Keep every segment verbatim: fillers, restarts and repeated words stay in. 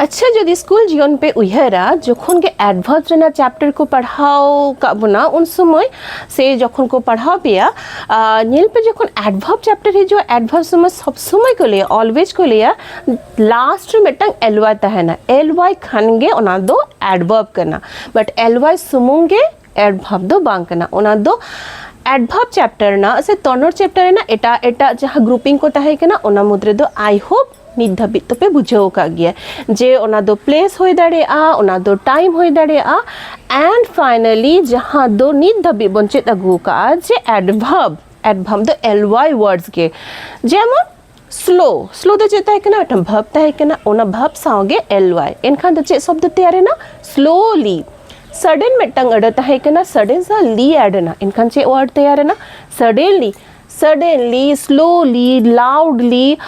ᱟᱪᱪᱷᱟ, ᱡᱩᱫᱤ ᱥᱠᱩᱞ ᱡᱤᱭᱚᱱ ᱯᱮ ᱩᱭᱦᱟᱹᱨᱟ, ᱡᱚᱠᱷᱚᱱ ᱜᱮ adverb ᱨᱮᱱᱟᱜ ᱪᱮᱯᱴᱟᱨ ᱠᱚ ᱯᱟᱲᱦᱟᱣ ᱠᱟᱜ ᱵᱚᱱᱟ, ᱩᱱ ᱥᱚᱢᱚᱭ ᱥᱮ ᱡᱚᱠᱷᱚᱱ ᱠᱚ ᱯᱟᱲᱦᱟᱣ ᱯᱮᱭᱟ, ᱟᱨ ᱧᱮᱞ ᱯᱮ, ᱡᱚᱠᱷᱚᱱ adverb ᱪᱮᱯᱴᱟᱨ ᱦᱤᱡᱩᱜᱼᱟ, adverb ᱥᱚᱢᱚᱭ ᱥᱚᱵ ᱥᱚᱢᱚᱭ ᱠᱚ ᱞᱟᱹᱭᱟ, ᱚᱞᱣᱮᱡᱽ ᱠᱚ ᱞᱟᱹᱭᱟ, ᱞᱟᱥᱴ ᱨᱮ ᱢᱤᱫᱴᱟᱝ ly ᱛᱟᱦᱮᱱᱟ᱾ ly ᱠᱷᱟᱱ ᱜᱮ ᱚᱱᱟ ᱫᱚ adverb ᱠᱟᱱᱟ, but ly ᱥᱩᱢᱩᱝ ᱜᱮ adverb ᱫᱚ ᱵᱟᱝ ᱠᱟᱱᱟ᱾ ᱚᱱᱟ ᱫᱚ adverb ᱪᱮᱯᱴᱟᱨ ᱨᱮᱱᱟᱜ ᱥᱮ ᱛᱚᱱᱚᱲ ᱪᱮᱯᱴᱟᱨ ᱨᱮᱱᱟᱜ ᱮᱴᱟᱜ ᱮᱴᱟᱜ ᱡᱟᱦᱟᱸ ᱜᱨᱩᱯᱤᱝ ᱠᱚ ᱛᱟᱦᱮᱸ ᱠᱟᱱᱟ, ᱚᱱᱟ ᱢᱩᱫᱽ ᱨᱮᱫᱚ I hope ᱱᱤᱛ ᱫᱷᱟᱹᱵᱤᱡ ᱛᱚᱯᱮ ᱵᱩᱡᱷᱟᱹᱣ ᱟᱠᱟᱫ ᱜᱮᱭᱟ ᱡᱮ ᱚᱱᱟ ᱫᱚ ᱯᱞᱮᱥ ᱦᱩᱭ ᱫᱟᱲᱮᱭᱟᱜᱼᱟ, ᱚᱱᱟ ᱫᱚ ᱴᱟᱭᱤᱢ ᱦᱩᱭ ᱫᱟᱲᱮᱭᱟᱜᱼᱟ᱾ And finally ᱡᱟᱦᱟᱸ ᱫᱚ ᱱᱤᱛ ᱫᱷᱟᱹᱵᱤᱡ ᱵᱚᱱ ᱪᱮᱫ ᱟᱹᱜᱩ ᱟᱠᱟᱫᱼᱟ ᱡᱮ adverb, adverb ᱫᱚ ly words ᱜᱮ᱾ ᱡᱮᱢᱚᱱ slow, slow ᱫᱚ ᱪᱮᱫ ᱛᱟᱦᱮᱸ ᱠᱟᱱᱟ? ᱢᱤᱫᱴᱟᱝ verb ᱛᱟᱦᱮᱸ ᱠᱟᱱᱟ, ᱚᱱᱟ verb ᱥᱟᱶᱜᱮ ly᱾ ᱮᱱᱠᱷᱟᱱ ᱫᱚ ᱪᱮᱫ ᱥᱚᱵᱫᱚ ᱛᱮᱭᱟᱨᱮᱱᱟ? Slowly᱾ Sudden ᱢᱤᱫᱴᱟᱝ ᱟᱹᱲᱟᱹ ᱛᱟᱦᱮᱸ ᱠᱟᱱᱟ, sudden ᱥᱟᱶ ly add ᱮᱱᱟ, ᱮᱱᱠᱷᱟᱱ ᱪᱮᱫ word ᱛᱮᱭᱟᱨᱮᱱᱟ? Suddenly᱾ Suddenly, slowly, loudly,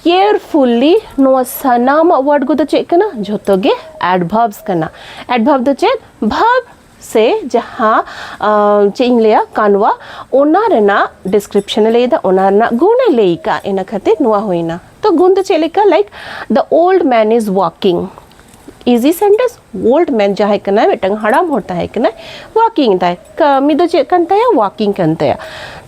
carefully, ᱱᱚᱣᱟ ᱥᱟᱱᱟᱢᱟᱜ word ᱠᱚᱫᱚ ᱪᱮᱫ ᱠᱟᱱᱟ? ᱡᱷᱚᱛᱚ ᱜᱮ adverbs ᱠᱟᱱᱟ᱾ Adverb ᱫᱚ ᱪᱮᱫ? Verb ᱥᱮ ᱡᱟᱦᱟᱸ ᱪᱮᱫ ᱤᱧ ᱞᱟᱹᱭᱟ, ᱠᱟᱱᱣᱟ, ᱚᱱᱟ ᱨᱮᱱᱟᱜ description ᱮ ᱞᱟᱹᱭᱫᱟ, ᱚᱱᱟ ᱨᱮᱱᱟᱜ ᱜᱩᱱᱮ ᱞᱟᱹᱭ ᱠᱟᱜ, ᱤᱱᱟᱹ ᱠᱷᱟᱹᱛᱤᱨ ᱱᱚᱣᱟ ᱦᱩᱭᱱᱟ᱾ ᱛᱚ ᱜᱩᱱ ᱫᱚ ᱪᱮᱫ ᱞᱮᱠᱟ? Like, the old man is walking, easy sentence. Old man ᱡᱟᱦᱟᱸᱭ ᱠᱟᱱᱟᱭ, ᱢᱤᱫᱴᱟᱝ ᱦᱟᱲᱟᱢ ᱦᱚᱲ ᱛᱟᱦᱮᱸ ᱠᱟᱱᱟᱭ, walking ᱫᱟᱭ, ᱠᱟᱹᱢᱤ ᱫᱚ ᱪᱮᱫ ᱠᱟᱱ ᱛᱟᱭᱟ? Walking ᱠᱟᱱ ᱛᱟᱭᱟ᱾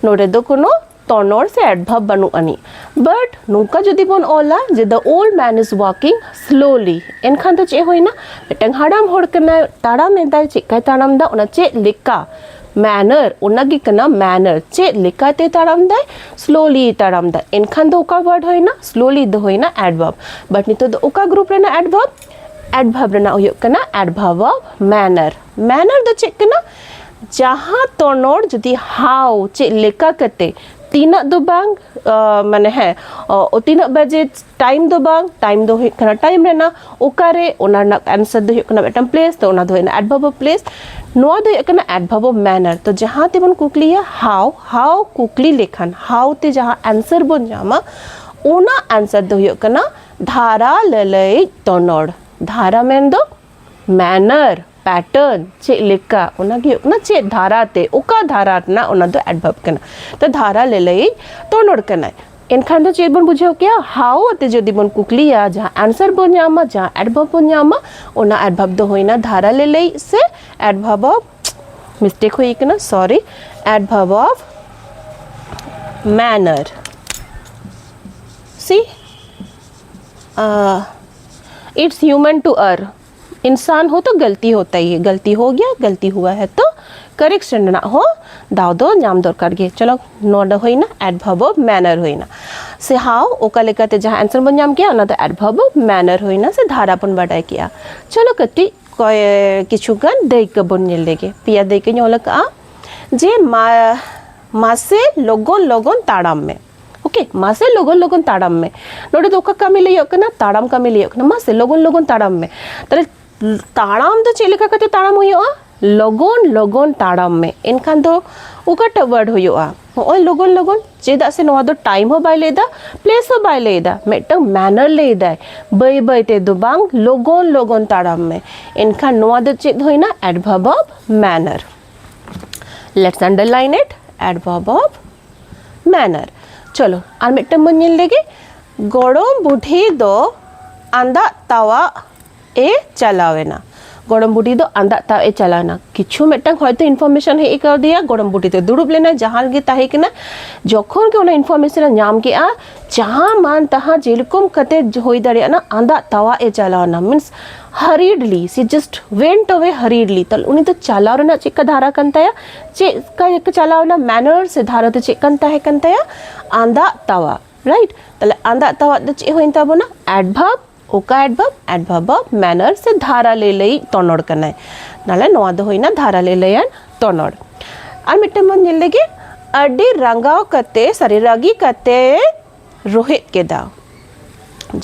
ᱱᱚᱰᱮ ᱫᱚ ᱠᱳᱱᱳ ᱛᱚᱱᱚᱲ ᱥᱮ adverb ᱵᱟᱹᱱᱩᱜ ᱟᱹᱱᱤᱡ᱾ But ᱱᱚᱝᱠᱟ ᱡᱩᱫᱤ ᱵᱚᱱ ᱚᱞᱟ ᱡᱮ the old man is walking slowly, ᱮᱱᱠᱷᱟᱱ ᱫᱚ ᱪᱮᱫ ᱦᱩᱭᱱᱟ? ᱢᱤᱫᱴᱟᱝ ᱦᱟᱲᱟᱢ ᱦᱚᱲ ᱠᱟᱱᱟᱭ, ᱛᱟᱲᱟᱢ ᱮᱫᱟᱭ, ᱪᱮᱫ ᱠᱟᱭ ᱛᱟᱲᱟᱢ ᱮᱫᱟ? ᱚᱱᱟ ᱪᱮᱫ ᱞᱮᱠᱟ? Manner, ᱚᱱᱟ ᱜᱮ ᱠᱟᱱᱟ manner᱾ ᱪᱮᱫ ᱞᱮᱠᱟᱛᱮ ᱛᱟᱲᱟᱢ ᱫᱟᱭ? Slowly ᱛᱟᱲᱟᱢ ᱫᱟᱭ᱾ ᱮᱱᱠᱷᱟᱱ ᱫᱚ ᱚᱠᱟ word ᱦᱩᱭᱱᱟ? Slowly ᱫᱚ ᱦᱩᱭᱱᱟ adverb᱾ But ᱱᱤᱛᱚᱜ ᱫᱚ ᱚᱠᱟ group ᱨᱮᱱᱟᱜ adverb? Adverb ᱨᱮᱱᱟᱜ ᱦᱩᱭᱩᱜ ᱠᱟᱱᱟ adverb of manner᱾ Manner ᱫᱚ ᱪᱮᱫ ᱠᱟᱱᱟ? ᱡᱟᱦᱟᱸ ᱛᱚᱱᱚᱲ ᱡᱩᱫᱤ how, ᱪᱮᱫ ᱞᱮᱠᱟ ᱠᱟᱛᱮ, ᱛᱤᱱᱟᱹᱜ ᱫᱚ ᱵᱟᱝ, ᱢᱟᱱᱮ ᱦᱮᱸ, ᱛᱤᱱᱟᱹᱜ ᱵᱟᱡᱮ, time ᱫᱚ ᱵᱟᱝ, time ᱫᱚ ᱦᱩᱭᱩᱜ ᱠᱟᱱᱟ time ᱨᱮᱱᱟᱜ, ᱚᱠᱟᱨᱮ, ᱚᱱᱟ ᱨᱮᱱᱟᱜ answer ᱫᱚ ᱦᱩᱭᱩᱜ ᱠᱟᱱᱟ ᱢᱤᱫᱴᱟᱝ place, ᱛᱚ ᱚᱱᱟ ᱫᱚ ᱦᱩᱭᱱᱟ adverb of place᱾ ᱱᱚᱣᱟ ᱫᱚ ᱦᱩᱭᱩᱜ ᱠᱟᱱᱟ adverb of manner᱾ ᱛᱚ ᱡᱟᱦᱟᱸ ᱛᱮᱵᱚᱱ ᱠᱩᱠᱞᱤᱭᱟ how, how ᱠᱩᱠᱞᱤ ᱞᱮᱠᱷᱟᱱ, how ᱛᱮ ᱡᱟᱦᱟᱸ answer ᱵᱚᱱ ᱧᱟᱢᱟ, ᱚᱱᱟ answer ᱫᱚ ᱦᱩᱭᱩᱜ ᱠᱟᱱᱟ ᱫᱷᱟᱨᱟ ᱞᱟᱹᱞᱟᱹᱭᱤᱡ ᱛᱚᱱᱚᱲ᱾ ᱫᱷᱟᱨᱟ ᱢᱮᱱᱫᱚ manner, pattern, ᱪᱮᱫ ᱞᱮᱠᱟ, ᱚᱱᱟ ᱜᱮ ᱦᱩᱭᱩᱜ ᱠᱟᱱᱟ ᱪᱮᱫ ᱫᱷᱟᱨᱟ ᱛᱮ, ᱚᱠᱟ ᱫᱷᱟᱨᱟ ᱨᱮᱱᱟᱜ, ᱚᱱᱟ ᱫᱚ adverb ᱠᱟᱱᱟ᱾ ᱛᱚ ᱫᱷᱟᱨᱟ ᱞᱟᱹᱞᱟᱹᱭᱤᱡ ᱛᱚᱱᱚᱲ ᱠᱟᱱᱟᱭ᱾ ᱮᱱᱠᱷᱟᱱ ᱫᱚ ᱪᱮᱫ ᱵᱚᱱ ᱵᱩᱡᱷᱟᱹᱣ ᱠᱮᱭᱟ? How ᱟᱛᱮ ᱡᱩᱫᱤ ᱵᱚᱱ ᱠᱩᱠᱞᱤᱭᱟ, ᱡᱟᱦᱟᱸ answer ᱵᱚᱱ ᱧᱟᱢᱟ, ᱡᱟᱦᱟᱸ adverb ᱵᱚᱱ ᱧᱟᱢᱟ, ᱚᱱᱟ adverb ᱫᱚ ᱦᱩᱭᱱᱟ ᱫᱷᱟᱨᱟ ᱞᱟᱹᱞᱟᱹᱭᱤᱡ ᱥᱮ adverb of, mistake ᱦᱩᱭ ᱠᱟᱱᱟ, sorry, adverb of manner. See, uh, it's human to err. इंसान हो तो गलती होता ही है, गलती हो गया, गलती हुआ है तो करेक्शन ᱨᱮᱱᱟᱜ ᱦᱚᱸ ᱫᱟᱣ ᱫᱚ ᱧᱟᱢ ᱫᱚᱨᱠᱟᱨ ᱜᱮ᱾ ᱪᱚᱞᱚ, ᱱᱚᱣᱟ ᱫᱚ ᱦᱩᱭᱱᱟ adverb of manner ᱦᱩᱭᱱᱟ᱾ ᱥᱮ how, ᱚᱠᱟ ᱞᱮᱠᱟᱛᱮ ᱡᱟᱦᱟᱸ answer ᱵᱚᱱ ᱧᱟᱢ ᱠᱮᱭᱟ, ᱚᱱᱟ ᱫᱚ adverb of manner ᱦᱩᱭᱱᱟ, ᱥᱮ ᱫᱷᱟᱨᱟ ᱵᱚᱱ ᱵᱟᱰᱟᱭ ᱠᱮᱭᱟ᱾ ᱪᱚᱞᱚ ᱠᱟᱹᱴᱤᱡ ᱠᱚᱭ-, ᱠᱤᱪᱷᱩ ᱜᱟᱱ ᱫᱟᱹᱭᱠᱟᱹ ᱵᱚᱱ ᱧᱮᱞ ᱞᱮᱜᱮ᱾ ᱯᱮᱭᱟ ᱫᱟᱹᱭᱠᱟᱹᱧ ᱚᱞ ᱟᱠᱟᱫᱼᱟ, ᱡᱮ ᱢᱟ-, ᱢᱟᱥᱮ ᱞᱚᱜᱚᱱ ᱞᱚᱜᱚᱱ ᱛᱟᱲᱟᱢ ᱢᱮ᱾ ᱳᱠᱮ, ᱢᱟᱥᱮ ᱞᱚᱜᱚᱱ ᱞᱚᱜᱚᱱ ᱛᱟᱲᱟᱢ ᱢᱮ᱾ ᱱᱚᱰᱮ ᱫᱚ ᱚᱠᱟ ᱠᱟᱹᱢᱤ ᱞᱟᱹᱭᱚᱜ ᱠᱟᱱᱟ? ᱛᱟᱲᱟᱢ ᱠᱟᱹᱢᱤ ᱞᱟᱹᱭᱚᱜ ᱠᱟᱱᱟ᱾ ᱢᱟᱥᱮ ᱞᱚᱜᱚᱱ ᱞᱚᱜᱚᱱ ᱛᱟᱲᱟᱢ ᱢᱮ᱾ ᱛᱟᱦᱞᱮ ᱛᱟᱲᱟᱢ ᱫᱚ ᱪᱮᱫ ᱞᱮᱠᱟ ᱠᱟᱛᱮ ᱛᱟᱲᱟᱢ ᱦᱩᱭᱩᱜᱼᱟ? ᱞᱚᱜᱚᱱ ᱞᱚᱜᱚᱱ ᱛᱟᱲᱟᱢ ᱢᱮ᱾ ᱮᱱᱠᱷᱟᱱ ᱫᱚ ᱚᱠᱟᱴᱟᱜ word ᱦᱩᱭᱩᱜᱼᱟ? ᱱᱚᱜᱼᱚᱭ ᱞᱚᱜᱚᱱ ᱞᱚᱜᱚᱱ, ᱪᱮᱫᱟᱜ ᱥᱮ ᱱᱚᱣᱟ ᱫᱚ time ᱦᱚᱸ ᱵᱟᱭ ᱞᱟᱹᱭᱫᱟ, place ᱦᱚᱸ ᱵᱟᱭ ᱞᱟᱹᱭᱫᱟ, ᱢᱤᱫᱴᱟᱝ manner ᱞᱟᱹᱭᱫᱟᱭ, ᱵᱟᱹᱭ ᱵᱟᱹᱭ ᱛᱮᱫᱚ ᱵᱟᱝ, ᱞᱚᱜᱚᱱ ᱞᱚᱜᱚᱱ ᱛᱟᱲᱟᱢ ᱢᱮ᱾ ᱮᱱᱠᱷᱟᱱ ᱱᱚᱣᱟ ᱫᱚ ᱪᱮᱫ ᱦᱩᱭᱱᱟ? Adverb of manner. Let's underline it, adverb of manner. ᱪᱚᱞᱚ, ᱟᱨ ᱢᱤᱫᱴᱟᱝ ᱵᱚᱱ ᱧᱮᱞ ᱞᱮᱜᱮ᱾ ᱜᱚᱲᱚᱢ ᱵᱩᱰᱷᱤ ᱫᱚ ᱟᱸᱫᱟᱜ ᱛᱟᱣᱟᱜ ᱮ ᱪᱟᱞᱟᱣ ᱮᱱᱟ᱾ ᱜᱚᱲᱚᱢ ᱵᱩᱰᱷᱤ ᱫᱚ ᱟᱸᱫᱟᱜ ᱛᱟᱣᱟᱜ ᱮ ᱪᱟᱞᱟᱣ ᱮᱱᱟ᱾ ᱠᱤᱪᱷᱩ ᱢᱤᱫᱴᱟᱝ ᱦᱚᱭᱛᱳ information ᱦᱮᱡ ᱠᱟᱣᱫᱮᱭᱟ, ᱜᱚᱲᱚᱢ ᱵᱩᱰᱷᱤ ᱫᱚ ᱫᱩᱲᱩᱵ ᱞᱮᱱᱟᱭ, ᱡᱟᱦᱟᱸ ᱨᱮᱜᱮ ᱛᱟᱦᱮᱸ ᱠᱟᱱᱟ᱾ ᱡᱚᱠᱷᱚᱱ ᱜᱮ ᱚᱱᱟ information ᱮ ᱧᱟᱢ ᱠᱮᱜᱼᱟ, ᱡᱟᱦᱟᱸ ᱢᱟᱱ ᱛᱟᱦᱟᱸ ᱡᱮᱨᱚᱠᱚᱢ ᱠᱟᱛᱮ ᱦᱩᱭ ᱫᱟᱲᱮᱭᱟᱜᱼᱟ ᱱᱟ, ᱟᱸᱫᱟᱜ ᱛᱟᱣᱟᱜ ᱮ ᱪᱟᱞᱟᱣ ᱮᱱᱟ, means hurriedly, she just went away hurriedly. ᱛᱟᱦᱞᱮ ᱩᱱᱤ ᱫᱚ ᱪᱟᱞᱟᱣ ᱨᱮᱱᱟᱜ ᱪᱮᱫᱠᱟ ᱫᱷᱟᱨᱟ ᱠᱟᱱ ᱛᱟᱭᱟ? ᱪᱮᱫ ᱞᱮᱠᱟ ᱪᱟᱞᱟᱣ ᱮᱱᱟ? Manner ᱥᱮ ᱫᱷᱟᱨᱟ ᱫᱚ ᱪᱮᱫ ᱠᱟᱱ ᱛᱟᱦᱮᱸ ᱠᱟᱱ ᱛᱟᱭᱟ? ᱟᱸᱫᱟᱜ ᱛᱟᱣᱟᱜ, right? ᱛᱟᱦᱞᱮ ᱟᱸᱫᱟᱜ ᱛᱟᱣᱟᱜ ᱫᱚ ᱪᱮᱫ ᱦᱩᱭᱮᱱ ᱛᱟᱵᱚᱱᱟ? Adverb. ᱚᱠᱟ adverb? Adverb of manner ᱥᱮ ᱫᱷᱟᱨᱟ ᱞᱟᱹᱞᱟᱹᱭᱤᱡ ᱛᱚᱱᱚᱲ ᱠᱟᱱᱟᱭ᱾ ᱛᱟᱦᱞᱮ ᱱᱚᱣᱟ ᱫᱚ ᱦᱩᱭᱱᱟ ᱫᱷᱟᱨᱟ ᱞᱟᱹᱞᱟᱹᱭᱟᱱ ᱛᱚᱱᱚᱲ᱾ ᱟᱨ ᱢᱤᱫᱴᱟᱝ ᱵᱚᱱ ᱧᱮᱞ ᱞᱮᱜᱮ, ᱟᱹᱰᱤ ᱨᱟᱸᱜᱟᱣ ᱠᱟᱛᱮ, sorry, ᱨᱟᱹᱜᱤ ᱠᱟᱛᱮ ᱨᱳᱦᱮᱫ ᱠᱮᱫᱟ᱾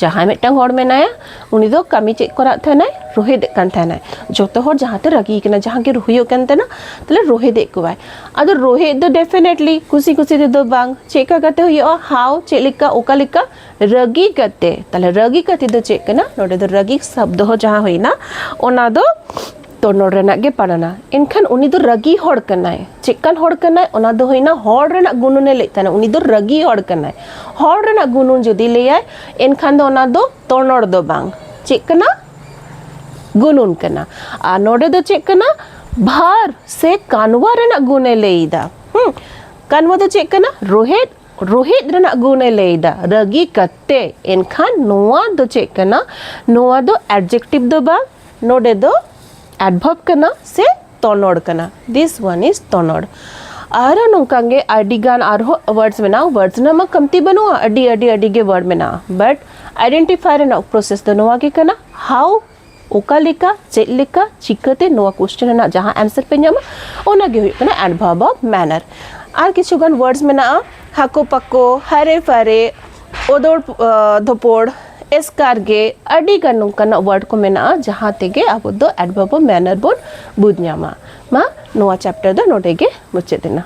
ᱡᱟᱦᱟᱸᱭ ᱢᱤᱫᱴᱟᱝ ᱦᱚᱲ ᱢᱮᱱᱟᱭᱟ, ᱩᱱᱤ ᱫᱚ ᱠᱟᱹᱢᱤ ᱪᱮᱫ ᱠᱚᱨᱟᱣ ᱛᱟᱦᱮᱱᱟᱭ? ᱨᱳᱦᱮᱫᱮᱫ ᱠᱟᱱ ᱛᱟᱦᱮᱱᱟᱭ᱾ ᱡᱚᱛᱚ ᱦᱚᱲ ᱡᱟᱦᱟᱸᱛᱮ ᱨᱟᱹᱜᱤ ᱠᱟᱱᱟ, ᱡᱟᱦᱟᱸ ᱜᱮ ᱦᱩᱭᱩᱜ ᱠᱟᱱ ᱛᱟᱦᱮᱱᱟ, ᱛᱟᱦᱞᱮ ᱨᱳᱦᱮᱫᱮᱫ ᱠᱚᱣᱟᱭ᱾ ᱟᱫᱚ ᱨᱳᱦᱮᱫ ᱫᱚ definitely ᱠᱩᱥᱤ ᱠᱩᱥᱤ ᱛᱮᱫᱚ ᱵᱟᱝ, ᱪᱮᱫ ᱠᱟ ᱠᱟᱛᱮ ᱦᱩᱭᱩᱜᱼᱟ? How, ᱪᱮᱫ ᱞᱮᱠᱟ, ᱚᱠᱟ ᱞᱮᱠᱟ? ᱨᱟᱹᱜᱤ ᱠᱟᱛᱮ᱾ ᱛᱟᱦᱞᱮ ᱨᱟᱹᱜᱤ ᱠᱟᱛᱮ ᱫᱚ ᱪᱮᱫ ᱠᱟᱱᱟ? ᱱᱚᱰᱮ ᱫᱚ ᱨᱟᱹᱜᱤ ᱥᱚᱵᱫᱚ ᱦᱚᱸ ᱡᱟᱦᱟᱸ ᱦᱩᱭᱱᱟ, ᱚᱱᱟ ᱫᱚ ᱛᱚᱱᱚᱲ ᱨᱮᱱᱟᱜ ᱜᱮ ᱯᱟᱲᱟᱱᱟ᱾ ᱮᱱᱠᱷᱟᱱ ᱩᱱᱤ ᱫᱚ ᱨᱟᱹᱜᱤ ᱦᱚᱲ ᱠᱟᱱᱟᱭ᱾ ᱪᱮᱫ ᱠᱟᱱ ᱦᱚᱲ ᱠᱟᱱᱟᱭ? ᱚᱱᱟ ᱫᱚ ᱦᱩᱭᱱᱟ ᱦᱚᱲ ᱨᱮᱱᱟᱜ ᱜᱩᱱᱩᱱᱮ ᱞᱟᱹᱭᱮᱫ ᱛᱟᱦᱮᱱᱟ᱾ ᱩᱱᱤ ᱫᱚ ᱨᱟᱹᱜᱤ ᱦᱚᱲ ᱠᱟᱱᱟᱭ᱾ ᱦᱚᱲ ᱨᱮᱱᱟᱜ ᱜᱩᱱᱩᱱ ᱡᱩᱫᱤ ᱞᱟᱹᱭᱟᱭ, ᱮᱱᱠᱷᱟᱱ ᱫᱚ ᱚᱱᱟ ᱫᱚ ᱛᱚᱱᱚᱲ ᱫᱚ ᱵᱟᱝ, ᱪᱮᱫ ᱠᱟᱱᱟ? ᱜᱩᱱᱩᱱ ᱠᱟᱱᱟ᱾ ᱟᱨ ᱱᱚᱰᱮ ᱫᱚ ᱪᱮᱫ ᱠᱟᱱᱟ? ᱵᱷᱟᱨ ᱥᱮ ᱠᱟᱱᱣᱟ ᱨᱮᱱᱟᱜ ᱜᱩᱱᱮ ᱞᱟᱹᱭᱫᱟ᱾ ᱦᱩᱸ, ᱠᱟᱱᱣᱟ ᱫᱚ ᱪᱮᱫ ᱠᱟᱱᱟ? ᱨᱳᱦᱮᱫ, ᱨᱳᱦᱮᱫ ᱨᱮᱱᱟᱜ ᱜᱩᱱᱮ ᱞᱟᱹᱭᱫᱟ, ᱨᱟᱹᱜᱤ ᱠᱟᱛᱮ᱾ ᱮᱱᱠᱷᱟᱱ ᱱᱚᱣᱟ ᱫᱚ ᱪᱮᱫ ᱠᱟᱱᱟ? ᱱᱚᱣᱟ ᱫᱚ adjective ᱫᱚ ᱵᱟᱝ, ᱱᱚᱰᱮ ᱫᱚ adverb ᱠᱟᱱᱟ ᱥᱮ ᱛᱚᱱᱚᱲ ᱠᱟᱱᱟ᱾ This one is ᱛᱚᱱᱚᱲ᱾ ᱟᱨᱦᱚᱸ ᱱᱚᱝᱠᱟ ᱜᱮ ᱟᱹᱰᱤ ᱜᱟᱱ ᱟᱨᱦᱚᱸ words ᱢᱮᱱᱟᱜᱼᱟ᱾ Words ᱨᱮᱱᱟᱜ ᱢᱟ ᱠᱟᱹᱢᱛᱤ ᱵᱟᱹᱱᱩᱜᱼᱟ, ᱟᱹᱰᱤ ᱟᱹᱰᱤ ᱟᱹᱰᱤ ᱜᱮ word ᱢᱮᱱᱟᱜᱼᱟ, but identify ᱨᱮᱱᱟᱜ process ᱫᱚ ᱱᱚᱣᱟ ᱜᱮ ᱠᱟᱱᱟ, how, ᱚᱠᱟ ᱞᱮᱠᱟ, ᱪᱮᱫ ᱞᱮᱠᱟ, ᱪᱤᱠᱟᱹᱛᱮ᱾ ᱱᱚᱣᱟ question ᱨᱮᱱᱟᱜ ᱡᱟᱦᱟᱸ answer ᱯᱮ ᱧᱟᱢᱟ, ᱚᱱᱟ ᱜᱮ ᱦᱩᱭᱩᱜ ᱠᱟᱱᱟ adverb of manner᱾ ᱟᱨ ᱠᱤᱪᱷᱩ ᱜᱟᱱ words ᱢᱮᱱᱟᱜᱼᱟ, ᱦᱟᱠᱳ ᱯᱟᱠᱳ, ᱦᱟᱨᱮ ᱯᱷᱟᱨᱮ, ᱚᱫᱚᱲ ᱟᱸ, ᱫᱷᱚᱯᱚᱲ, ᱮᱥᱠᱟᱨ ᱜᱮ, ᱟᱹᱰᱤ ᱜᱟᱱ ᱱᱚᱝᱠᱟᱱᱟᱜ word ᱠᱚ ᱢᱮᱱᱟᱜᱼᱟ, ᱡᱟᱦᱟᱸ ᱛᱮᱜᱮ ᱟᱵᱚ ᱫᱚ adverb of manner ᱵᱚᱱ ᱵᱩᱡᱽ ᱧᱟᱢᱟ᱾ ᱢᱟ, ᱱᱚᱣᱟ chapter ᱫᱚ ᱱᱚᱰᱮ ᱜᱮ ᱢᱩᱪᱟᱹᱫ ᱮᱱᱟ᱾